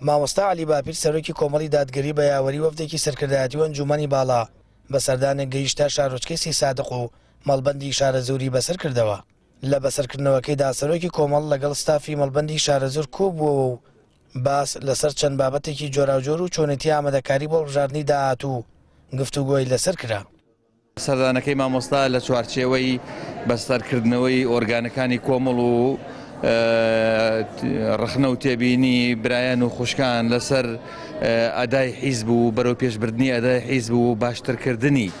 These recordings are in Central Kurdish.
مامۆستا عەلی باپیر سەرۆکی کۆمەڵی دادگەری بە یاوەری وەفدێکی سەرکردایەتی و ئەنجوومەنی باڵا بە سەردانێک گەیشتە شارۆچکەی سەیسادق و مەڵبەندی شارەزووری بەسەر کردەوە. لە بەسەرکردنەوەکەیدا سەرۆکی کۆمەڵ لەگەڵ ستافی مەڵبەندی شارەزوور کۆبووەوە و باس لەسەر چەند بابەتێکی جۆراوجۆر و چۆنێتی ئامادەکاری بۆ هەڵبژاردنی داهاتوو گفتوگۆی لەسەر کرا. سەردانەکەی مامۆستا لە چوارچێوەی بەستەرکردنەوەی ئۆرگانەکانی کۆمەڵ و ڕەخنە و تێبینی برایان و خوشکان لەسەر ئەدای حیزب و بەرەو پێشبردنی ئەدای حیزب و باشترکردنی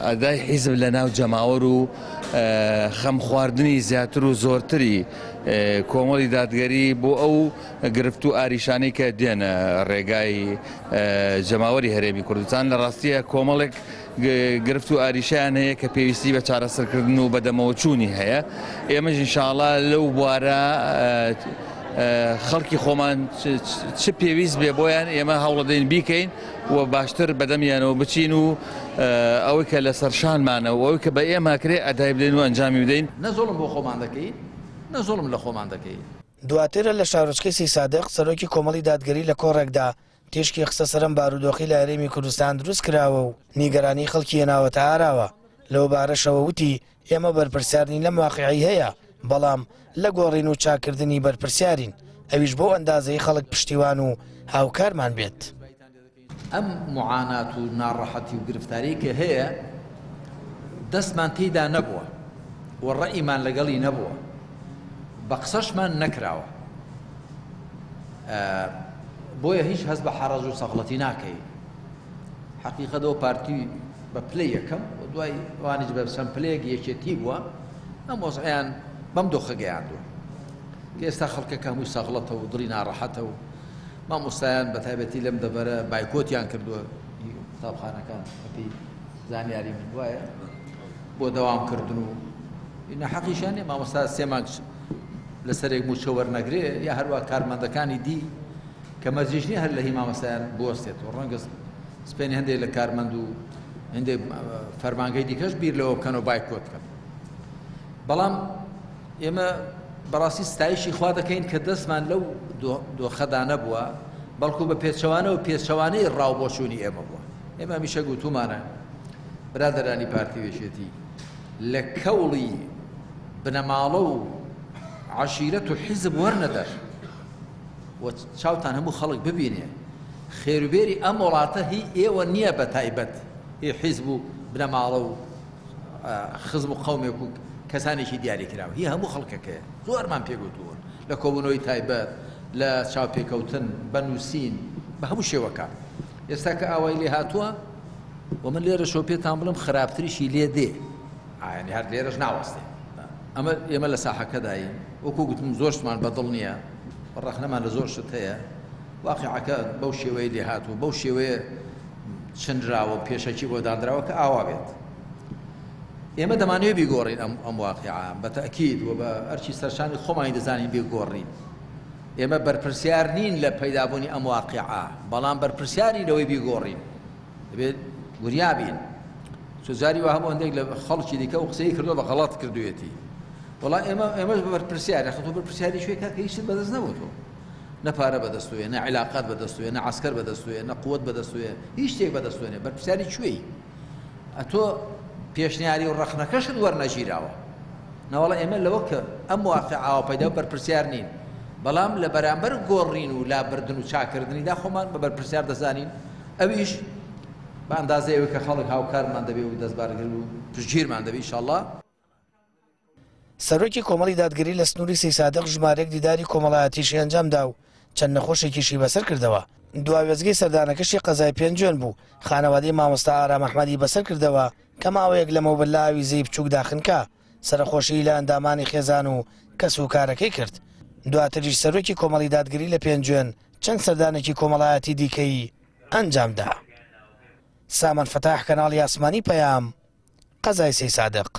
ئەدای حیزب لە ناو جەماوەر و خەمخواردنی زیاتر و زۆرتری کۆمەڵی دادگەری بۆ ئەو گرفت و ئاریشانەی کە دێنە ڕێگای جەماوەری هەرێمی کوردستان. لە ڕاستیە کۆمەڵێک گرفت و ئاریشیان هەیە کە پێویستی بە چارەسەرکردن و بەدەمەوەچوونی هەیە. ئێمەش ئینشاڵا لەو بوارە خەڵکی خۆمان چ پێویست بێ بۆیان ئێمە هەوڵەدەین بیکەین و باشتر بەدەمیانەوە بچین و ئەوەی کە لەسەر شانمانە و ئەوەی کە بە ئێمە کرێ ئەدای بدەین و ئەنجامی بدەین. نە زوڵم بۆ خۆمان دەکەین، نە زوڵم لە خۆمان دەکەین. دواتر لە شارۆچکەی سەیسادق سەرۆکی کۆمەڵی دادگەری لە کۆڕێکدا تیشکی خستە سەر ئەم بارودۆخەی لە هەرێمی کوردستان دروست کراوە و نیگەرانی خەڵکی هێناوەتە ئاراوە، لەو بارەشەوە وتی، ئێمە بەرپرسیار نین لەم واقیعەی هەیە، بەڵام لە گۆڕین و چاککردنی بەرپرسیارین، ئەویش بەو ئەندازەی خەڵک پشتیوان و هاوکارمان بێت. ئەم موعانات و ناڕەحەتی و گرفتاریەی کە هەیە دەستمان تێیدا نەبووە و ڕەئیمان لەگەڵی نەبووە، بە قسەشمان نەکراوە، بۆیە هیچ هەست بە حەڕەج و سەغڵەتی ناکەین. حەقیقەت ئەو پارتی بە پلەی یەکەم و دوای ئەوانیش بە چەند پلەیەک یەکێتی بووە، ئەم وەزعیان بەم دۆخە گەیاندووە کە ئێستا خەڵکەکە هەمووی سەغڵەتە و دڵی ناڕەحەتە و مامۆستایان بە تایبەتی لەم دەڤەرە بایکۆتیان کردووە قوتابخانەکان بەپێی زانیاری من وایە بۆ دەوامکردن و نەحەقیشیان نییە مامۆستا سێ مانگ لەسەرێک مووچە وەرنەگرێ یا هەروە کارمەندەکانی دی کە مەرجیش نییە هەر لە هی مامۆستایان بوەستێتەوە، ڕەنگە سپێنی هەندێک لە کارمەند و هەندێک فەرمانگەی دیکەش بیر لەوە بکەنەوە بایکۆت بکەن. بەڵام ئێمە بەڕاستی ستایشی خوا دەکەین کە دەستمان لەو دۆخەدا نەبووە، بەڵکو بە پێچەوانە و پێچەوانەی ڕاو بۆچوونی ئێمە بووە. ئێمە هەمیشە گوتومانە برادەرانی پارتی و یەکێتی لە کەوڵی بنەماڵە و عەشیرەت و حیزب وەرنە دەر و چاوتان هەموو خەڵک ببینێ خێروبێری ئەم وڵاتە هی ئێوە نییە، بە تایبەت هی حیزب و بنەماڵە و خزم و قەومێک و کەسانێکی دیاریکراو، هی هەموو خەڵکەکەیە. زۆرمان پێگوتوون لە کۆبوونەوەی تایبەت، لە چاوپێکەوتن، بە نووسین، بە هەموو شێوەکان. ئێستا کە ئاوای لێ هاتووە و من لێرەشەوە پێتان بڵێم خراپتریشی لێ دێ، یانی هەر لێرەش ناوەستێ. ئەمە ئێمە لە ساحەکەداین، وەکو گوتم زۆر شتمان بەدڵ نییە، ڕەخنەمان لە زۆر شت هەیە. واقیعەکە بەو شێوەیە لێ هاتووە، بەو شێوەیە چنراوە، پێشەکی بۆ دانراوە کە ئاوا بێت. ئێمە دەمانەوێت بیگۆڕین ئەم ئەم واقیعە بە تەئکید و بە ئەرکی سەرشانی خۆمانی دەزانین بیگۆڕین. ئێمە بەرپرسیار نین لە پەیدابوونی ئەم واقیعە، بەڵام بەرپرسیارین لەوەی بیگۆڕین. دەبێت وریا بین. چۆ جاری وا هەبوو هەندێک لە خەڵکی دیکە و قسەی کردووە بە غەڵەت کردوویەتی. وەڵا ئێمە ئێمەش بەرپرسیارە، خۆ تۆ بەرپرسیاری کوێ کاکە هیچت بەدەست نەبوو تۆ. نە پارە بەدەستۆیە، نە عیلاقات بەدەستۆیە، نە عەسکەر بەدەستۆیە، نە قوت بەدەستۆیە، هیچ شتێک بەدەستۆ نیە. بەرپرسیاری کوێی؟ ئەتۆ پێشنیاری و ڕەخنەکەشت وەرنەگیراوە. نەوەڵا ئێمە لەوە کە ئەم واقع ئاوا پەیدا و بەرپرسیار نین، بەڵام لە بەرامبەر گۆڕین و لابردن و چاکردنیدا خۆمان بە بەرپرسیار دەزانین، ئەویش بە ئەندازەی ئەوەی کە خەڵک هاوکارمان دەبێ و دەستبارگر و پشتگیرمان دەبێ ئیشەڵڵا. سەرۆکی کۆمەڵی دادگەری لە سنووری سەیسادق ژمارەیەک دیداری کۆمەڵایەتیشی ئەنجامدا و چەند نەخۆشێکیشی بەسەر کردەوە. دوا وێستگەی سەردانەکەشی قەزای پێنجوێن بوو، خانەوادەی مامۆستا ئارام ئەحمەدی بەسەر کردەوە کە ماوەیەک لەمەوبەر لە ئاوی زێی بچووکدا خنکا، سەرەخۆشیی لە ئەندامانی خێزان و کەسوکارەکەی کرد. دواتریش سەرۆکی کۆمەڵی دادگەری لە پێنجوێن چەند سەردانێکی کۆمەڵایەتی دیکەی ئەنجامدا. سامان فەتاح، کەناڵی ئاسمانی پەیام، قەزای سەیسادق.